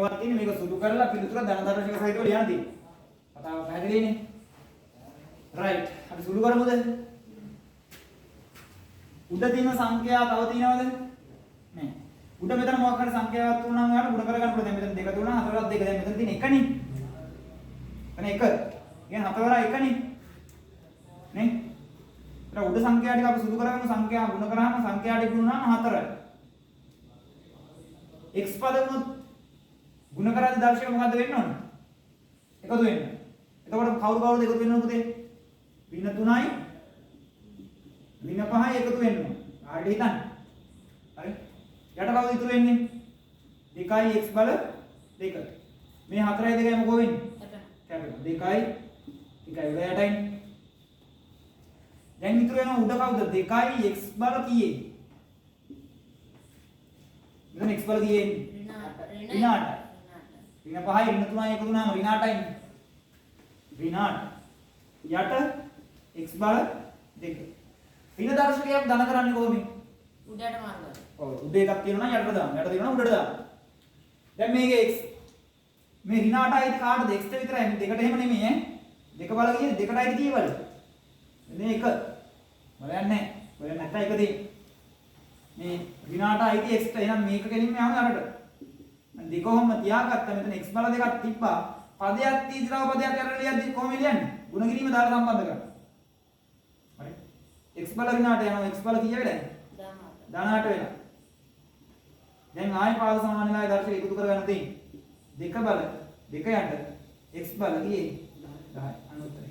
එකක් තියෙන්නේ. මේක සුළු කරලා පිළිතුර ධන දර්ශක සහිතව ලියන්න තියෙන්නේ. කතාව පැහැදිලිනේ? රයිට්. අපි සුළු කරමුද? උඩ තියෙන සංඛ්‍යා තව තියෙනවද? නෑ. උඩ මෙතන මොකක් හරි සංඛ්‍යාවක් තුන නම් ඔයාලට ගුණ කරගන්න පුළුවන්. දැන් මෙතන 2 3 4 2. දැන් මෙතන තියෙන එකනේ. එතන 1. කියන්නේ 4 වරක් එකනේ. නේ? එතන උඩ සංඛ්‍යා ටික අපි සුළු කරගමු. සංඛ්‍යා ගුණ කරාම සංඛ්‍යා ටික ගුණ වුණාම 4. X පද වුණොත් ගුණ කරද්දී දර්ශක මොකද්ද වෙන්න ඕන? එකතු වෙන්න. එතකොට කවුරු කවුරුද එකතු වෙන්න ඕන පුතේ? ඍණ 3යි ඍණ 5යි එකතු වෙන්න ඕන. හරියට හිතන්න. හරි? යට කවුද ඉතුරු වෙන්නේ? 2යි x බල 2. මේ 4යි 2යි මොකෝ වෙන්නේ? කැපෙනවා. 2යි 2යි උඩ යටයි. දැන් ඉතුරු වෙනවා උඩ කවුද? 2යි x බල කීයේ? මෙතන x බල කීයේ එන්නේ? ඍණ 8යි. ඍණ 5යි ඍණ 3යි එකතු වුණාම ඍණ 8යි. ඍණ 8. යට x බල 2. ඍණ දර්ශකයක් ධන කරන්නේ කොහොමද? උඩට මාරු කරනවා. ඔව්, උඩ එකක් තියෙනවා නම් යටට දාන්න. යට තියෙනවා නම් උඩට දාන්න. දැන් මේකේ x මේ ඍණ 8 අයිති කාටද? X ට විතරයි. මේ දෙකට එහෙම නෙමෙයි ඈ. දෙක බල කියන්නේ දෙකට අයිති කී බල? මේ එක. බලයන් නැහැ. බලයන් නැත්තම් එක දෙන්න. මේ ඍණ 8 අයිති x ට. එහෙනම් මේක කෙලින්ම යනවා අරට. දැන් දෙක ඔහොම තියාගත්තා. මෙතන x බල දෙකක් තිබ්බා. පදයක් තීදි තව පදයක් අරගෙන ලියද්දි කොහොම ලියන්නේ? ගුණ කිරීම දාලා සම්බන්ධ කරන්න. හරි. X බල ඍණ 8 යනවා. X බල කීය වෙලාද? 18. ධන 8 වෙලා. දැන් ආයෙ පාද සමාන වෙලාවේ දර්ශක එකතු කරගන්න තියෙන්නේ. දෙක බල දෙක යට x බල කීයේ? 10. අනුත්තර.